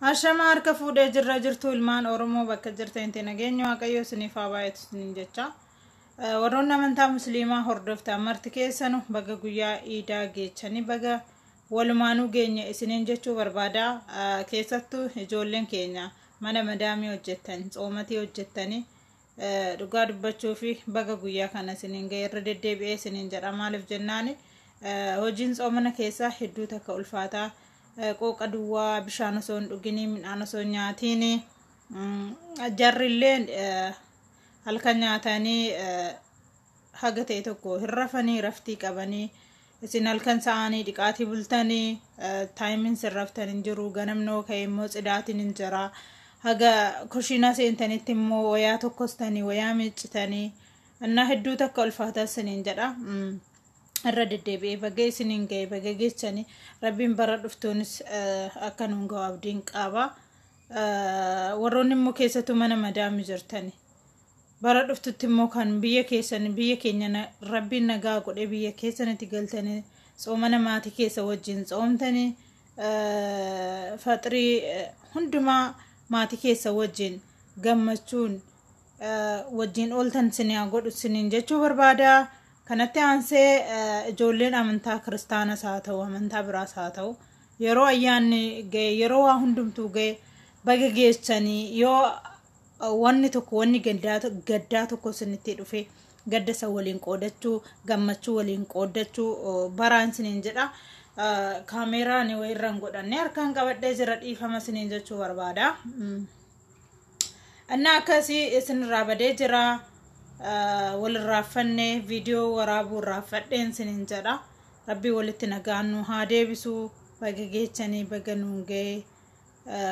Ashama harka fuudhee jirra jirtu ilmaan Oromoo bakka jirtanitti nageenya Waaqayyoo isiniif haa baay'atu isiniin jecha. Warroonni amantaa Musliimaa hordoftan marti keessanu baga guyyaa iidaa geechanii baga walumaanuu geenye isiniin jechuu barbaada. Keessattuu ijoolleen keenya mana madaamii hojjettan, tsoomatii hojjettanii dhugaa dubbachuu fi baga guyyaa kana isiniin ga'e irra deddeebi'ee isiniin jedha. Maaliif jennaani, hojiin tsoomana keessaa hedduu takka ulfaataa. Qooqa duwwaa, bishaan osoo hin dhuginii, midhaan osoo hin nyaatiin, jarrilleen halkan nyaatanii haga ta'e tokko hin rafanii, raftii qabanii, isin halkan sa'anii dhiqaatii bultanii, timeiin sin raftan hin jiru. Ganamnoo ka'e immoo tsidaatiin hin jira. Haga kushiinaa seentanitti immoo wayaa tokkostanii, wayaa miiccitanii innaa hedduu takka ulfaataa isiniin jedha. Irra deddeebi'ee baga isiniin ga'e, baga geechanii. Rabbiin bara dhuftuunis akka nuun ga'u abdiin qaba. Warroonni immoo keessattuu mana madaami jirtani, bara dhuftutti immoo kan biyya keessan, biyya keenya Rabbiin nagaa godhee biyya keessanitti galtanii tsoomana maatii keessa wajjin tsoomtanii, faxirii hundumaa maatii keessa wajjin gammachuun wajjin ooltan sinii haa godhu siniin jechuu barbaada. Kanatti aansee ijoolleen amantaa kiristaanas haa ta'u, amantaa biraas haa ta'u, yeroo ayyaanni ga'e, yeroo waa hundumtuu ga'e, baga geessanii. Yoo wanni tokko, wanni gaddaa tokko isinitti dhufe, gadda isa waliin qoodachuu, gammachuu waliin qoodachuu baraan isiniin jedha. Kaameeraan wayirraan godhanne harkaan qabadhee jira, dhiifama isiniin jechuu barbaada. Innaa akkasii isinirraa badee jira. Walirraaffanne viidiyoo waraabuu irraanfadheen isiniin jedha. Rabbii walitti nagaan nu haa deebisu. Baga geechanii, baga nuun ga'e.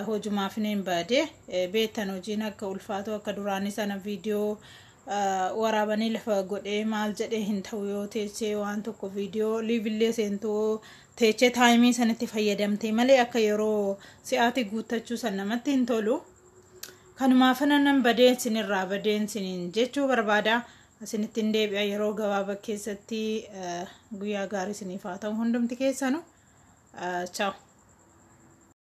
Hojumaaf hin baade beektan, hojiin akka ulfaatu akka duraanii sana viidiyoo waraabanii lafa godhee maal jedhee hin ta'u. Yoo teechee waan tokko viidiyoo liveillee seentuu teechee timeii sanitti fayyadamte malee, akka yeroo si'aatii guuttachuu san namatti hin tolu. Kanumaaf nan badeen isinirraa badeen isiniin jechuu barbaada. Isinittiin deebi'a yeroo gabaabaa keessatti. Guyyaa gaarii isiniif haa ta'u hundumti keessanu. Ciao.